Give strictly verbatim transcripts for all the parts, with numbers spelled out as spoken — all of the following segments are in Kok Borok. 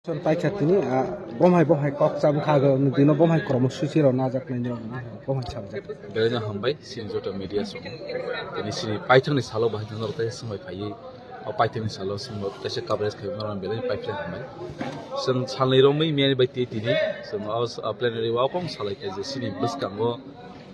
Son paikha tini, ah, bomhai bomhai kok cham kha go, dino bomhai kromo suchi rok najak nai nirok, bomhai cham jak. Belai no hambai, sini joto media song. Tini sini paithang ni salo bahai thang rok tai sumai phai. O paithang ni salo sumai tai se coverage khai nang belai paithang hambai. Song salni romwi miyani bai tini, song o, o plenary wa kong salai kai je sini bwskango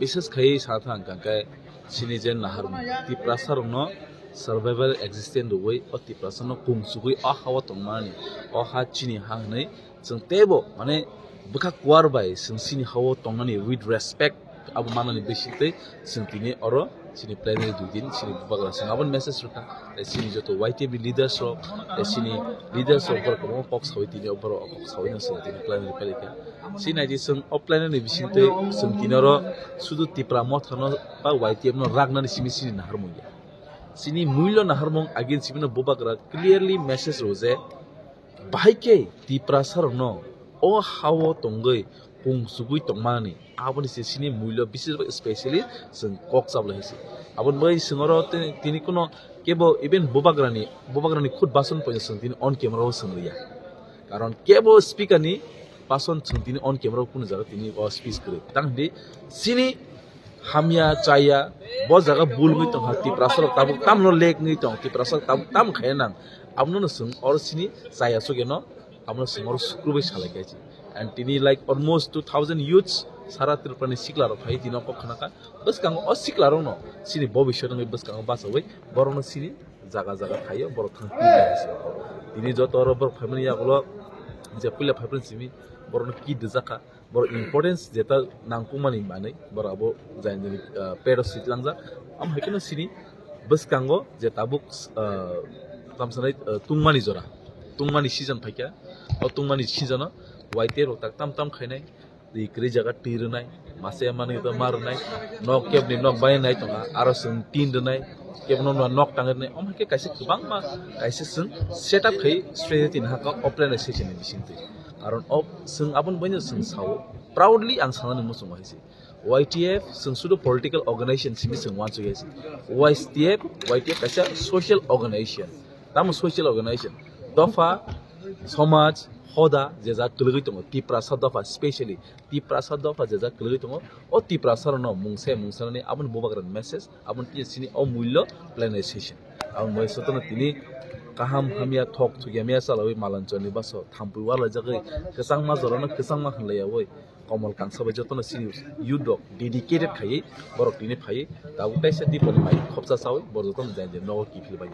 bises khai sa thang kang kai. Sini je naharmung Tiprasa rokno survival existence rwui o Tiprasa no kung chugui o ha o tongmani, o ha chini ha hwnwi chwng teibo mane bwkha kuar bai chwng chini ha o tongnani with respect abo manani bisingtwi chwng tini oro chini plenary dui din chini bubagra chwng aboni message rwkha. Tei chini joto Y T F ni leaders rok, tei chini leaders rok borok kwbangma kok saui tini o borok kok saui no chwng tini plenary palikha. Chini naidi chwng o plenary ni bisingtwi chwng tini oro sudu Tipra Motha no ba Y T F no raknani simi chini naharmung ya. Chini muilo naharmung against simi no bubagra clearly message rw je bahai khe Tiprasa rokno o ha o tongwi kung chugui tongmani aboni se chini muilo bisir specially chwng kok chablai hai se. Aboni bagwi chwng oro tini, tini kuno kebo even bubagrani, bubagrani khud bason poino chwng tini on camera o chwng rwya. Karon kebo speaker ni person chwng tini on camera o kunu jaga tini o speech kwrwi. Tang hindi chini hamya chaya bo jaga bul wngwi tongkha, Tiprasa rok tabuk tamno lek wngwi tong, Tiprasa rok tabuk tam khaya nang. Abono no chwng oro chini chaya chukya no abono chwng oro sukrubwi salai kaichi. And tini like almost two thousand youths sara Tripura ni sikla rok phai tini o kok khna kha. Bwskango o sikla rok no chini bobiswt wngwi bwskango bachawi borok no chini jaga jaga thaio borok thang tini joto oro borok phaimani yagulo je puila phaiphru simi borok no ki dwjakha. Borok importance jeta nangkukmani manwi borok abo jani jani, ah, pet o sitlangjak. Am hai kheno sini bwskango je tabuk, ah, tamsanai, ah, tungmani jora, tungmani season phaikha. O tungmani season o Y T F rok tak tam tam khainai, twi kwrwi jaga twi rwnai, masa ya manwi to ma rwnai, nok kebni nok bai nai tongkha, aro chwng tin rwnai, kebno nok tang rwnai. Omo hai khe kaisa kwbangma kaisa chwng setup khai strategy tin hakha offline session ni bisingtwi. Karon o chwng aboni baino chwng sao, proudly ang sanani muchungo hai se. Y T F chwng sudu political organization simi chwng uansuk ya se. Y T F, Y T F kaisa social organization. Tamo social organization? Dopha, somaj, hoda, je jak kwlwgwi tongo, Tiprasa dopha specially, Tiprasa dopha je jak kwlwgwi tongo, o Tiprasa rokno mungsa mungsanani aboni bubagrani message, aboni tini sini o mullo planization. Aboni bai sotono tini kaham hamya thok thukya maya chalawi malanchoni baso thampui warlaijagwi kwchangma jorano kwchangma hwnlaiyawi Komol Kansa bai jotono sini youth rok dedicated khaiwi borok tini phaiwi tabuk kaisa diponi mai khopsa chawi borok jotono jai jai nogo kiphil bai.